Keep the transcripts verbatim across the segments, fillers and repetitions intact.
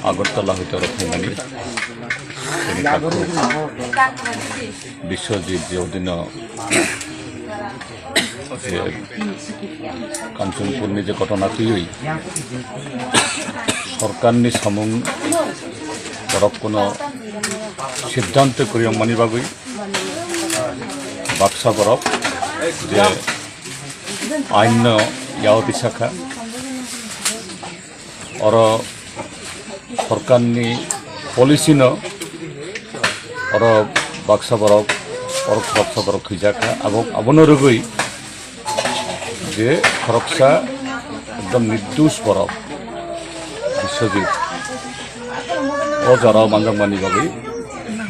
Agartala hoite oro phaimani. Tini takhuk Biswajit je odino je Kanchanpurni je ghotona twiwi sorkarni samung borok kuno siddhanto kwrwi wngmani bagwi baksa borok je ainno yao tisa kha. Oro sorkarni policy no oro baksa borok, oro khoroksa borok thwijak kha. Abo, abono rwgwi je khoroksa ekdom nirdosh borok Biswajit o jora manjakmani bagwi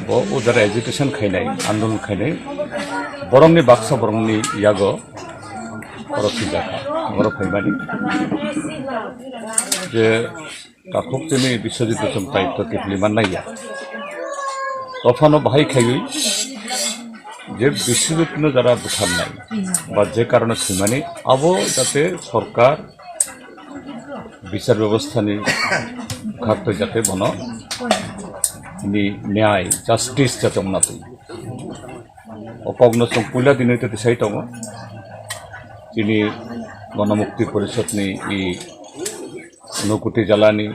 bo o jora agitation khainai, andolon khainai borokni baksa borokni yago oro thwijak kha, oro phaimani je takhuk tini Biswajit Bachumtai to kiphilwi mannai ya. Tophano bahai khaiwi je Biswajitno jara butharnai ba je karone thwimani abo jate sorkar bichar bebosthani khaktwi jate bono ni nyai, justice jate wngna twi. O kokno chwng puila din hoite tisai tongo. Chini Ganamukti Porishadni i Unokoti jalani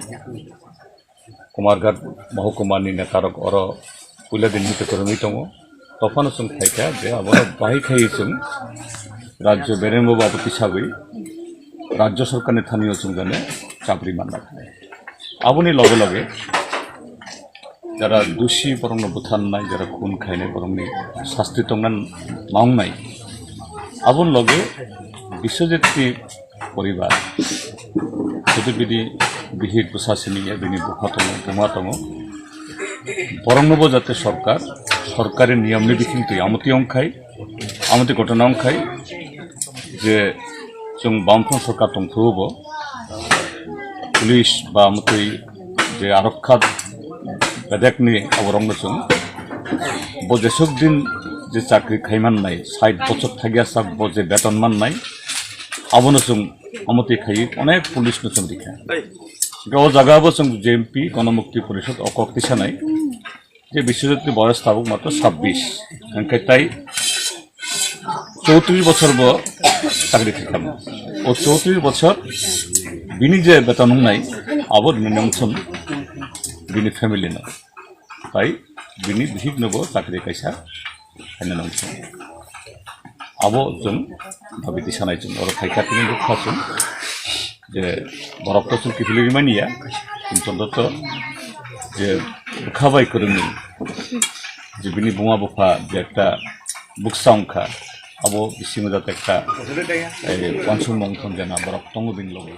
Kumarghat Mahukumani netarok oro puila din hoite kwrwngwi tongo. Tophano chwng phaikha je abono bahai khaiwi chwng rajyo berembo babu tisagwi rajyo sorkarni thanio chwng jane chakri manna. Aboni loge loge jara dusi borokno butharnai, jara khun khainai borokni sasti tongna nangnai. Aboni loge Biswajitni poribar, sudu bini bihik bwsa simi ya, bini bupha tongo, buma tongo. Boroknobo jate sorkar, sorkari niyomni bisingtwi amotwi wngkhai, amotwi ghotona wngkhai, je chwng Bamfront sorkar tongphuru bo, police ba amotwi je arokha bedekni aborokno chwng bo jesuk din je chakri khai mannai, sait bochor thagya sak bo je beton mannai, abono chwng amotwi khai onek police no chwng rikha. Hwnkhe o jaga bo chwng J M P Ganamukti Porishad o kok tisanai. Je Biswajitni boyos tabuk matro sabbish, hwnkhe tai chowtrish bochor bo chakri khaikha. O chowtrish bochor bini je beton wngnai, abo rini nongthun bini family no. Tai bini bihik no bo chakri kaisa khaina nongthun. Abo chwng dabi tisanai chwng oro phaikha tini bukha chwng je borok to chwng kiphilwi mani ya, chwng to je bwkha bai kwrwngni je bini buma bupha je ekta buksa wngkha, abo bisingo jate ekta, eh, uansukmung thongjana borok tongo bini logi.